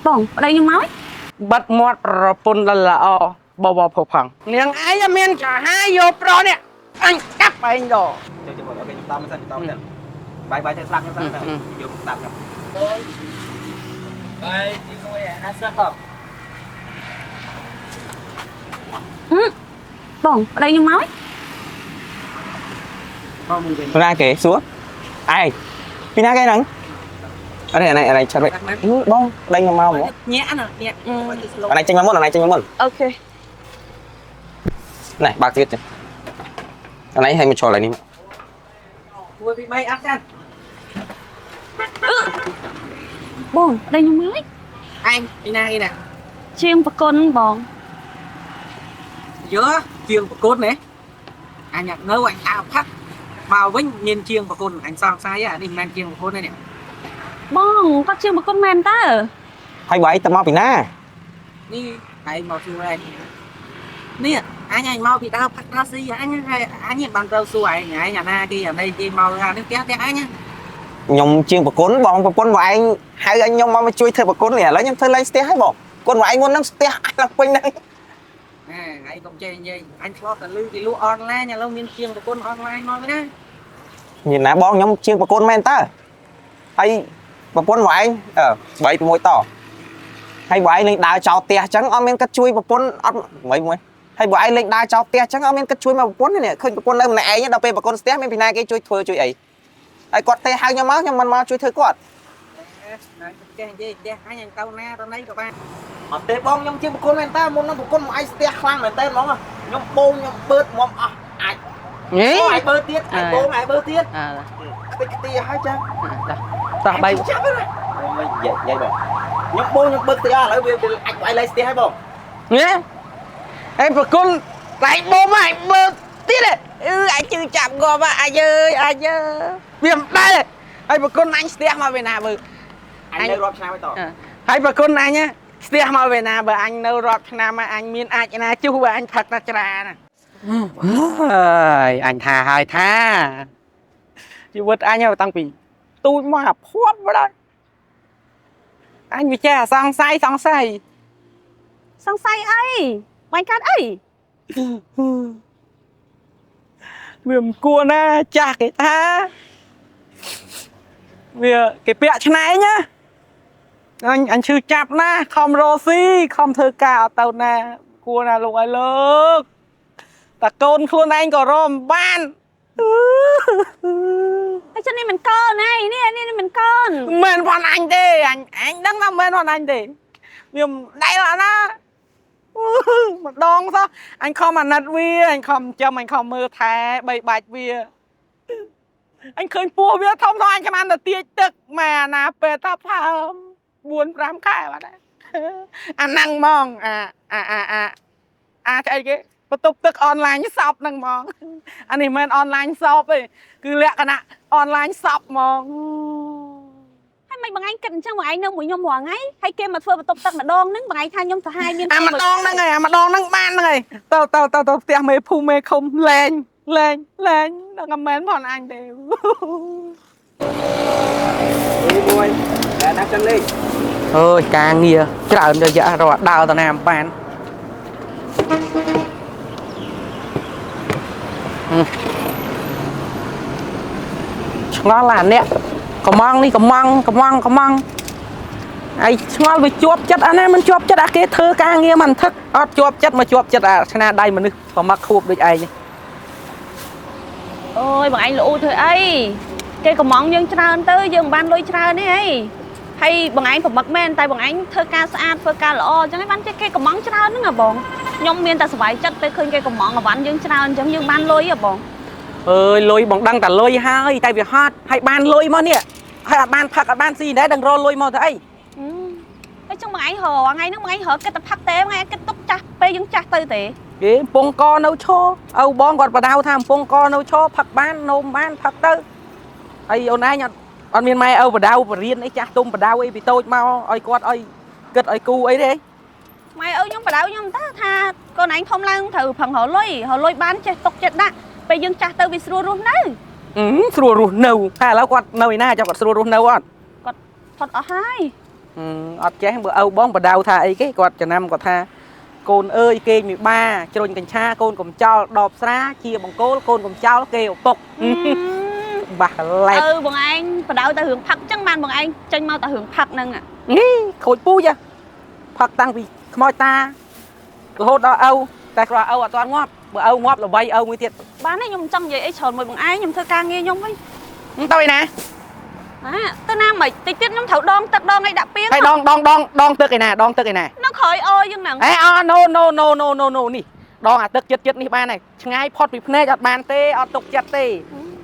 បងប្តីខ្ញុំមក បាត់មាត់ប្រពន្ធដល់ល្អបបផផង់នាងឯងមានកាហាយយកប្រុសនេះអញកាប់ឯងដល់ ចូលចូលអូខេខ្ញុំតមិនសិនខ្ញុំតមិនសិនបាយបាយទៅស្លាប់ខ្ញុំសិនយកស្ដាប់ខ្ញុំបាយទីមួយអាសឹក ហឹមបងប្តីខ្ញុំមក ណាគេសួរឯងពីណាគេហ្នឹងអរេអរេឆាត់វិញបងដេញមកហ្មង ញាក់ណាញាក់ អរេចេញមកមុនអរេចេញមកមុន អូខេ ណែបើកទៀតអរេឲ្យមកចូលនេះ មួយពី3អត់ចា បងប្តីខ្ញុំមក ឯងពីណាគេណា ជាងប្រគុណបង យើជាងប្រគុណណាអញនៅអញអើផឹកមកវិញមានជាងប្រគុណអញសង្ស័យអានេះមិនមែនជាងប្រគុណទេនេះ បងគាត់ជាងប្រគុណមែនតើ ហើយបាយទៅមកពីណា នេះឯងមកសួរឯងនេះអញឯងមកពីដើមផឹកដើមស៊ីអញអញបានទៅសួរឯងឯងអាណាគេអានេះគេមកអានេះផ្ទះផ្ទះអញ ខ្ញុំជាងប្រគុណបងប្រពន្ធបងឯងហៅឲ្យខ្ញុំមកជួយធ្វើប្រគុណនេះឥឡូវខ្ញុំធ្វើឡើងស្ទះហើយបងគុណបងឯងមុនហ្នឹងស្ទះអញឡើងពេញហ្នឹង ណែឯងកុំចេះនិយាយអញធ្លាប់តែឮគេលក់អនឡាញឥឡូវមានជាងប្រគុណអនឡាញមកវិញណា ញ៉ាណាបងខ្ញុំជាងប្រគុណមែនតើហើយប្រពន្ធបងឯងអឺ3 6តហើយបងឯងលេងដើរចោលផ្ទះអញ្ចឹងអត់មានគិតជួយប្រពន្ធអត់មួយមួយហើយបងឯងលេងដើរចោលផ្ទះអញ្ចឹងអត់មានគិតជួយមកប្រពន្ធទេនេះឃើញប្រពន្ធនៅម្នាក់ឯងដល់ពេលប្រពន្ធស្ទះមានពីណាគេជួយធ្វើជួយអីហើយគាត់ទេហៅខ្ញុំមកខ្ញុំមិនមកជួយធ្វើគាត់ ណែចេះនិយាយផ្ទះអញអញទៅណាទៅណីក៏បាន អត់ទេបងខ្ញុំជាប្រគុណមែនតើមុនហ្នឹងប្រគុណមកឯងស្ទះខ្លាំងមែនតើហ្មងខ្ញុំបូមខ្ញុំបឺតហ្មងអស់អាច ហេ ឯងបឺតទៀតឯងបូមឯងបឺតទៀត អើ ខ្ទេចខ្ទីហើយចា តោះបី ចាប់ណាមិននិយាយនិយាយបងខ្ញុំបូមខ្ញុំបឺតទៀតឥឡូវវាអាចវាយលេងស្ទះហើយបង ហេឯងប្រគុណតែបូមឯងបើទៀតអឺអញជឿចាប់ងាប់អញអើយអញវាមិនដែលហើយប្រគុណអញស្ទះមកវិញណាបើ អញនៅរាប់ឆ្នាំហើយត ហើយប្រគុណអញស្ទះមកវិញណាបើអញនៅរាប់ឆ្នាំអញមានអាចណាជុះបើអញផឹកតែច្រាណាហើយអញថាហើយថាជីវិតអញតាំងពីទូចមកអាភ័ព្វបណ្ដោយអញវាចេះអាសង្ស័យសង្ស័យ សង្ស័យអីបាញ់កាត់អី វាមិនគួរណាចាស់គេថាវាគេពាក់ឆ្នែងណាអញឈឺចាប់ណាខំរស់ស៊ីខំធ្វើការអត់ទៅណា គួរណាលោកឲ្យលើកតែកូនខ្លួនឯងក៏រមបាន ហើយចឹងនេះមិនកូនឯងនេះនេះមិនកូន មិនមែនផងអញទេអញអញដឹងថាមិនមែនផងអញទេវាមិនដែលអត់ណាម្ដងសោះអញខំអាណិតវាអញខំចាំអញខំមើលថែបីបាច់វាអញឃើញពោះវាធំធំអញខ្មានទៅទាចទឹកម៉ែអាណាពេលថាផើម4 5ខែបាត់ហើយអាហ្នឹងហ្មងអាអាអាអាអាស្អីគេបន្ទប់ទឹកអនឡាញសោបហ្នឹងហ្មងអានេះមិនមែនអនឡាញសោបទេគឺលក្ខណៈអនឡាញសោបហ្មង ហើយមិនបងឯងគិតអញ្ចឹងបងឯងនៅមួយខ្ញុំរាល់ថ្ងៃហើយគេមកធ្វើបន្ទប់ទឹកម្ដងហ្នឹងបងឯងថាខ្ញុំសហាយមាន អាម្ដងហ្នឹងហើយអាម្ដងហ្នឹងបានហ្នឹងហើយទៅទៅទៅទៅផ្ទះមេភូមិមេឃុំលែងលែងលែងដល់តែមែនផងអញទេ មួយតែណាចឹងលេង អើយការងារច្រើនរយៈរត់ដើរទៅណាមិនបានឆ្ងល់អាអ្នកកំងនេះកំងកំងកំងឯងឆ្ងល់វាជាប់ចិត្តអាណាមិនជាប់ចិត្តអាគេធ្វើការងារមិនថឹកអត់ជាប់ចិត្តមកជាប់ចិត្តអាឆ្នាដៃមនុស្សប្រមាក់ខួបដូចឯង អូយបងឯងលូធ្វើអីគេកំងយើងច្រើនទៅយើងមិនបានលុយច្រើនទេអីហើយបងឯងប្រមឹកមែនតែបងឯងធ្វើការស្អាតធ្វើការល្អអញ្ចឹងឯងបានគេកំងច្រើនហ្នឹងអាបងខ្ញុំមានតែសប្បាយចិត្តពេលឃើញគេកំងអវ៉ាន់យើងច្រើនអញ្ចឹងយើងបានលុយហ៎បង អើយលុយបងដឹងតែលុយហើយតែវាហត់ហើយបានលុយមកនេះហើយអត់បានផឹកអត់បានស៊ីដែរដឹងរលុយមកទៅអី ហើយចុងមួយថ្ងៃរហថ្ងៃហ្នឹងមួយថ្ងៃរគិតតែផឹកទេមួយថ្ងៃគិតទុកចាស់ពេលយើងចាស់ទៅទេ គេកំពងកនៅឈរឪបងគាត់បដៅថាកំពងកនៅឈរផឹកបាននោមបានផឹកទៅហើយអូនឯងអត់អត់មានម៉ែឪបដៅបរៀនអីចាស់ទុំបដៅអីពីតូចមកឲ្យគាត់ឲ្យគិតឲ្យគូអីទេ ម៉ែឪខ្ញុំបដៅខ្ញុំតើថាកូនឯងធំឡើងត្រូវប្រឹងរកលុយរកលុយបានចេះទុកចិត្តដាក់ពេលយើងចាស់ទៅវាស្រួលរស់នៅ អឺស្រួលរស់នៅហើយឥឡូវគាត់នៅឯណាចាំគាត់ស្រួលរស់នៅអត់ គាត់ផុតអស់ហើយ អត់ចេះបើឪបងបដៅថាអីគេគាត់ចំណាំគាត់ថាកូនអើយគេងមីបាជ្រុញកញ្ឆាកូនកុំចោលដបស្រាជាបង្គោលកូនកុំចោលគេឪពុកបាសឡែក ឪបងឯងបដៅតែរឿងផឹកចឹងបានបងឯងចេញមកតែរឿងផឹកហ្នឹង នេះខូចពូជផឹកតាំងពីខ្មោចតារហូតដល់ឪតែគ្រាន់ឪអត់ទាន់ងាប់បើឪងាប់ល្បីឪមួយទៀត បានទេខ្ញុំចង់និយាយអីច្រើនមួយបងឯងខ្ញុំធ្វើការងារខ្ញុំវិញ ទៅឯណា អាទៅណាមិនតិចទៀតខ្ញុំត្រូវដងទឹកដងអីដាក់ពីង ហើយដងដងដងដងទឹកឯណាដងទឹកឯណា នៅក្រោយអូយើងហ្នឹង អេអ no no no no no no នេះដងអាទឹកចិត្តចិត្តនេះបានហើយឆ្ងាយផុតពីភ្នែកអត់បានទេអត់ទុកចិត្តទេ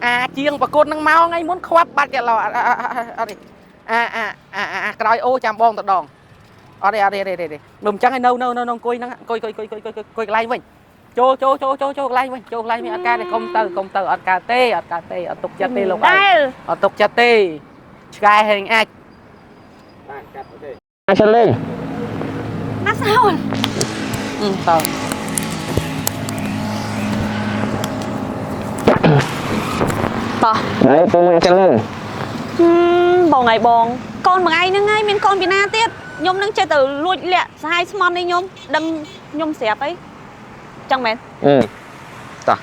អាជាងប្រគុណនឹងមកថ្ងៃមុនខ្វាប់បាត់គេឡោអត់អត់ទេអាអាអាអាក្រោយអូចាំបងទៅដងអត់ទេអត់ទេទេទេមិនអញ្ចឹងឯនៅនៅនៅអង្គុយហ្នឹងអង្គុយអង្គុយអង្គុយអង្គុយអង្គុយកន្លែងវិញចូលចូលចូលចូលចូលកន្លែងវិញចូលកន្លែងវិញអត់កើតទេកុំទៅកុំទៅអត់កើតទេអត់កើតទេអត់ទុកចិត្តទេលោកឯង ដែល អត់ទុកចិត្តទេឆ្កែហែងអាច អាសិនលេង ណាសោន តើ តោះ ហើយពូមួយ action លេង បងឯងបងកូនបងឯងហ្នឹងហើយមានកូនពីណាទៀតខ្ញុំនឹងចេះទៅលួចលាក់សហាយស្មន់នេះខ្ញុំដឹងខ្ញុំស្រាប់អីចឹងមែន អឺតោះ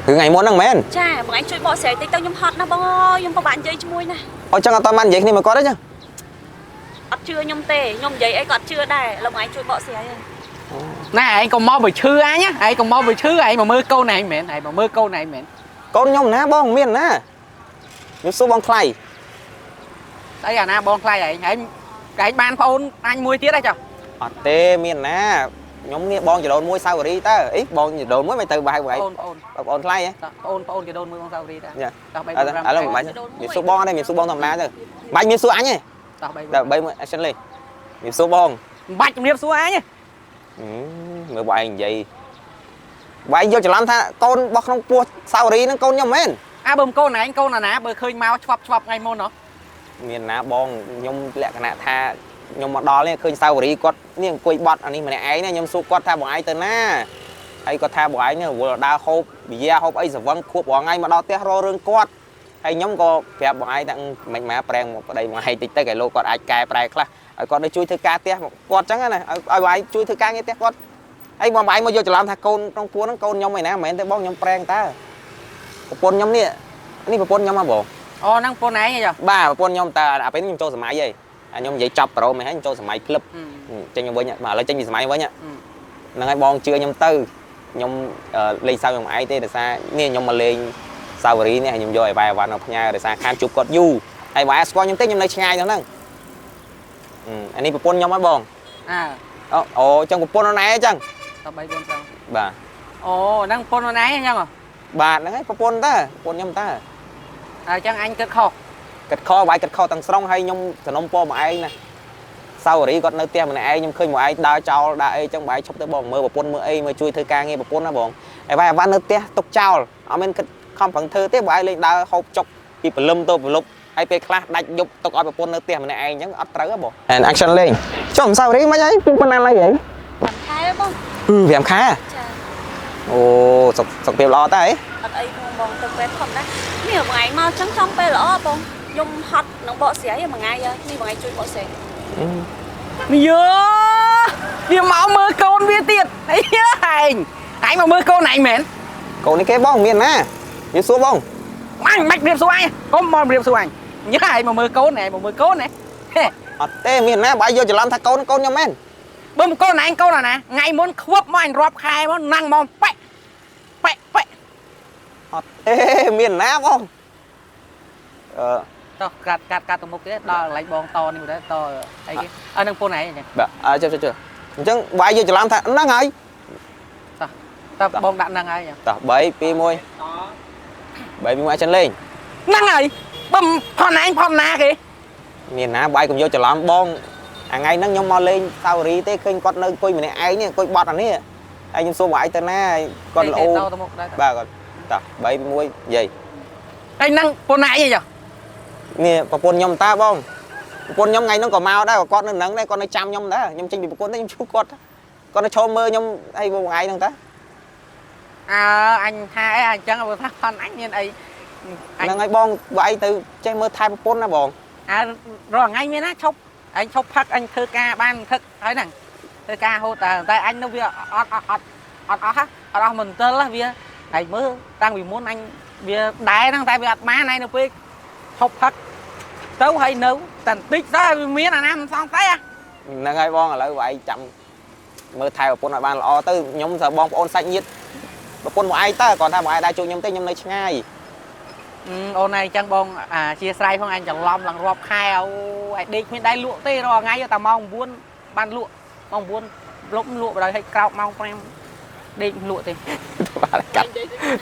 គឺថ្ងៃមុនហ្នឹងមែន ចាបងឯងជួយបកស្រាយតិចទៅខ្ញុំហត់ណាស់បងអើយខ្ញុំពិបាកនិយាយជាមួយណាស់ អូចឹងអត់តបាននិយាយគ្នាមកគាត់ទេចឹង អត់ជឿខ្ញុំទេខ្ញុំនិយាយអីក៏អត់ជឿដែរឥឡូវបងឯងជួយបកស្រាយហើយ ណែឯងកុំមកបើឈឺអញឯងកុំមកបើឈឺឯងមកមើលកូនឯងមែនឯងមកមើលកូនឯងមែនក ូនខ្ញុំណាបងមានណាខ្ញុំសួរបងថ្លៃ ស្អីអាណាបងថ្លៃឯងឯងឯងបានប្អូនអញមួយទៀតហ៎ចុះ អត់ទេមានណាខ្ញុំនេះបងចដូនមួយសាវរីតើអីបងចដូនមួយមិនទៅបាយបងឯង ប្អូនប្អូន បងប្អូនថ្លៃហ៎ ប្អូនប្អូនគេដូនមួយបងសាវរីតា យ៉ា តោះ3 ឥឡូវមិនបាច់មានសួរបងទេមានសួរបងធម្មតាទៅបាច់មានសួរអញទេ តោះ3 ដល់3មួយ action លេងមានសួរបង មិនបាច់ជំរាបសួរអញទេ មើលបងឯងនិយាយបងឯងយកច្រឡំថាកូនរបស់ក្នុងពោះសាវរីហ្នឹងកូនខ្ញុំមែន អាបើមិនកូនឯងកូនអាណាបើឃើញមកឆ្វាប់ឆ្វាប់ថ្ងៃមុនហ៎ មានណាបងខ្ញុំលក្ខណៈថាខ្ញុំមកដល់នេះឃើញសាវរីគាត់នេះអង្គុយបត់អានេះម្នាក់ឯងខ្ញុំសួរគាត់ថាបងឯងទៅណាហើយគាត់ថាបងឯងនេះរវល់ដើរហូបប៊ីយ៉ាហូបអីស្រវឹងខួបរាល់ថ្ងៃមកដល់ផ្ទះរករឿងគាត់ហើយខ្ញុំក៏ប្រាប់បងឯងថាមិនមកប្រែងមកប្តីបងឯងតិចទៅគេលោកគាត់អាចកែប្រែខ្លះឲ្យគាត់នៅជួយធ្វើការផ្ទះគាត់ចឹងណាឲ្យបងឯងជួយធ្វើការងារផ្ទះគាត់ហើយបងឯងមកយកច្រឡំថាកូនក្នុងពោះហ្នឹងកូនខ្ញុំឯណាមិនមែនទេបងខ្ញុំប្រែងតើប្រពន្ធខ្ញុំនេះនេះប្រពន្ធខ្ញុំហ៎បង អូហ្នឹងប្អូនឯងហ៎ចុះ បាទប្រពន្ធខ្ញុំតើអាពេលនេះខ្ញុំចូលសម័យហីអាខ្ញុំនិយាយចប់ប្រូមិនហីខ្ញុំចូលសម័យក្លឹបចេញមកវិញបាទឥឡូវចេញពីសម័យវិញហ្នឹងហើយបងជឿខ្ញុំទៅខ្ញុំលេងសើចខ្ញុំឯងទេដោយសារនេះខ្ញុំមកលេងសាវរីនេះហើយខ្ញុំយកអីវ៉ៃអវ៉ាន់មកផ្ញើដោយសារខានជួបគាត់យូរហើយបើស្គាល់ខ្ញុំទេខ្ញុំនៅឆ្ងាយហ្នឹងអានេះប្រពន្ធខ្ញុំហ៎បង អើ អូអូចឹងប្រពន្ធអូនឯងចឹង តោះ3 4 5 បាទ អូហ្នឹងប្អូនអូនឯងអញ្ចឹងហ៎ បាទហ្នឹងហើយប្រពន្ធតើប្រពន្ធខ្ញុំតើ អញ្ចឹងអញគិតខុស គិតខបាយគិតខុសទាំងស្រុងហើយខ្ញុំសំណុំពរមកឯងណាសាវរីគាត់នៅផ្ទះម្នាក់ឯងខ្ញុំឃើញមកឯងដើរចោលដើរអីចឹងបាយឈប់ទៅបងមើលប្រពន្ធមើលអីមើលជួយធ្វើការងារប្រពន្ធណាបងហើយបាយអាវ៉ាន់នៅផ្ទះទុកចោលអត់មានគិតខំប្រឹងធ្វើទេបើឯងលេងដើរហូបចុកពីព្រលឹមទៅព្រលប់ហើយពេលខ្លះដាច់យប់ទុកឲ្យប្រពន្ធនៅផ្ទះម្នាក់ឯងចឹងអត់ត្រូវទេបង And action លេងចុះសាវរីមិនអីពុកប៉ុណ្ណាឡើយហី 5ខែបង 5ខែ ចា អូសុខសុខភាពល្អតើអី អត់អីបងបងទៅពេទ្យធម្មតានេះបងឯងមកចឹងចំពេលល្អបងខ្ញុំហត់នឹងបកស្រាយមួយថ្ងៃនេះបងឯងជួយបកស្រាយ នេះយើវាមកមើលកូនវាទៀតអីឯងឯងមកមើលកូនឯងមែនក ូននេះគេបងមានណាយល់សួរបង អញមិនបាច់រៀបសួរអញកុំមករៀបសួរអញញ៉ាឯងមកមើលកូនឯងមកមើលកូនណា អត់ទេមានណាបាយយកច្រឡំថាកូនកូនខ្ញុំមែន បើមកកូនឯងកូនអាណាថ្ងៃមុនខ្វឹបមកអញរាប់ខែមកណាំងមកប៉ែប៉ែប៉ែ អត់ទេមានណាបងអឺ តោះកាត់កាត់កាត់ទៅមុខទៀតដល់កន្លែងបងតនេះដែរតអីគេអើនឹងពូនឯងចឹង បាទអើចុះចុះចុះអញ្ចឹងបាយយកច្រឡំថាហ្នឹងហើយ តោះតោះបងដាក់ហ្នឹងហើយ តោះ3 2 1 3 2 1អចិនលេង ហ្នឹងហើយបើផនឯងផនណាគេ មានណាបាយកុំយកច្រឡំបងអាថ្ងៃហ្នឹងខ្ញុំមកលេងសាវរីទេឃើញគាត់នៅអង្គុយម្នាក់ឯងនេះអង្គុយបត់អានេះហើយខ្ញុំសួរបងឯងទៅណាគាត់ល្អ តទៅមុខដែរ បាទគាត់តោះ3 1និយាយ ហើយហ្នឹងពូនឯងចឹង នេះប្រពន្ធខ្ញុំតើបងប្រពន្ធខ្ញុំថ្ងៃហ្នឹងក៏មកដែរគាត់នៅហ្នឹងដែរគាត់នៅចាំខ្ញុំដែរខ្ញុំចេញពីប្រពន្ធទៅខ្ញុំជួបគាត់គាត់នៅឈរមើលខ្ញុំអីបងឯងហ្នឹងតើ អើអញថាអីអញ្ចឹងបើថាផនអញមានអី អញ ហ្នឹងហើយបងបើឯងទៅចេះមើលថែប្រពន្ធណាបង អើរាល់ថ្ងៃមានណាឈប់អញឈប់ផឹកអញធ្វើការបានផឹកហើយហ្នឹងធ្វើការហូតតែតែអញនៅវាអត់អត់អត់អត់អស់ហ่ะអត់អស់មន្ទិលហ่ะវាឯងមើលតាំងពីមុនអញវាដែរហ្នឹងតែវាអត់បានឯងនៅពេលឈប់ផឹកទៅហើយនៅតែបន្តិចទៅវាមានអាណាមិនសង្ស័យហ่ะ ហ្នឹងហើយបងឥឡូវបើឯងចាំមើលថែប្រពន្ធឲ្យបានល្អទៅខ្ញុំត្រូវបងប្អូនសាច់ញាតិប្រពន្ធមកឯងតើគាត់ថាមកឯងដែរជួយខ្ញុំទេខ្ញុំនៅឆ្ងាយ អូនឯងចឹងបងអាជាស្រ័យផងអញច្រឡំឡើងរាប់ខែអូឯងដេកគ្មានដែរលក់ទេរាល់ថ្ងៃតែម៉ោង9បានលក់ម៉ោង9លុបលក់បណ្ដោយឲ្យក្រោកម៉ោង5ដេកលក់ទេ បាទកាត់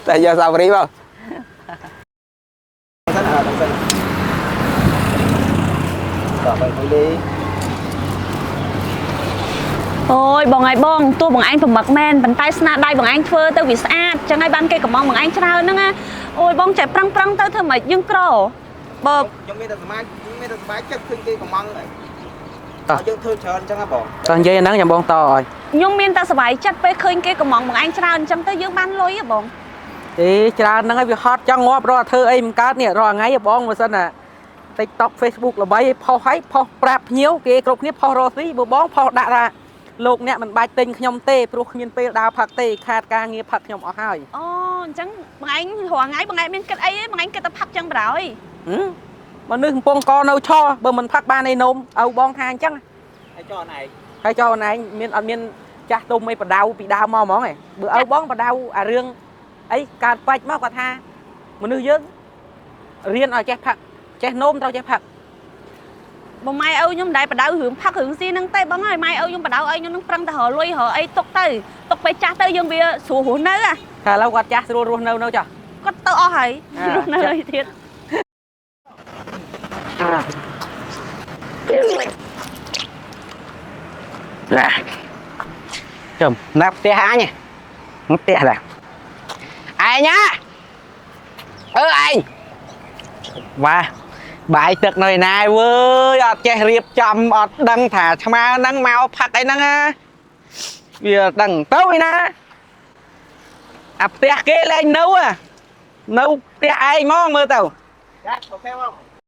តែយកសាវរីមកសិនអើសិនតោះទៅលេ អូយបងឯងបងទោះបងឯងប្រមឹកមែនប៉ុន្តែស្នាដៃបងឯងធ្វើទៅវាស្អាតចឹងហើយបានគេកំងបងឯងច្រើនហ្នឹងណាអូយបងចេះប្រឹងប្រឹងទៅធ្វើម៉េចយើងក្របើ ខ្ញុំមានតែសមាជខ្ញុំមានតែសប្បាយចិត្តឃើញគេកំងហើយយើងធ្វើច្រើនអញ្ចឹងហ៎បង តោះនិយាយអាហ្នឹងចាំបងតឲ្យ ខ្ញុំមានតែសប្បាយចិត្តពេលឃើញគេកំងបងឯងច្រើនអញ្ចឹងទៅយើងបានលុយហ៎បង ទេច្រើនហ្នឹងហើយវាហត់ចង់ងាប់រាល់ធ្វើអីមិនកើតនេះរាល់ថ្ងៃហ៎បងបើសិនណា TikTok Facebook ល្បីឲ្យផុសឲ្យផុសប្រាប់ភ្ញៀវគេគ្រប់គ្នាផុសរកស៊ីបើបងផុសដាក់ថាលោកអ្នកមិនបាច់ទិញខ្ញុំទេព្រោះគ្មានពេលដើរផឹកទេខាតការងារផឹកខ្ញុំអស់ហើយ អូអញ្ចឹងបងឯងរាល់ថ្ងៃបងឯងមានគិតអីទេបងឯងគិតតែផឹកចឹងបណ្ដោយ ហឹមមនុស្សកំពុងកនៅឆបើមិនផឹកបានអីនំឪបងថាអញ្ចឹង ហើយចោលឯង ហើយចោលឯងមានអត់មានចាស់ទុំអីបដៅពីដើមមកហ្មងឯងបើឪបងបដៅអារឿងអីកើតបាច់មកគាត់ថាមនុស្សយើងរៀនឲ្យចេះផឹកចេះនំត្រូវចេះផឹក បើម៉ែឪខ្ញុំមិនដែលបដៅរឿងផឹករឿងស៊ីហ្នឹងទេបងហើយម៉ែឪខ្ញុំបដៅឲ្យខ្ញុំនឹងប្រឹងតែរកលុយរកអីទុកទៅទុកពេលចាស់ទៅយើងវាស្រួលរស់នៅហ่ะ ថាឥឡូវគាត់ចាស់ស្រួលរស់នៅនៅចាស់ គាត់ទៅអស់ហើយ អា រស់នៅអីទៀត ណាចំណាប់ផ្ទះអញហ៎ផ្ទះដែរឯងណាអឺឯងវ៉ាបាយទឹកនៅឯណាវើយអត់ចេះរៀបចំអត់ដឹងថាឆ្មាហ្នឹងមកផឹកអីហ្នឹងណាវាដឹងទៅឯណាអាផ្ទះគេលែងនៅហ៎នៅផ្ទះឯងហ្មងមើលទៅ ចា OK បង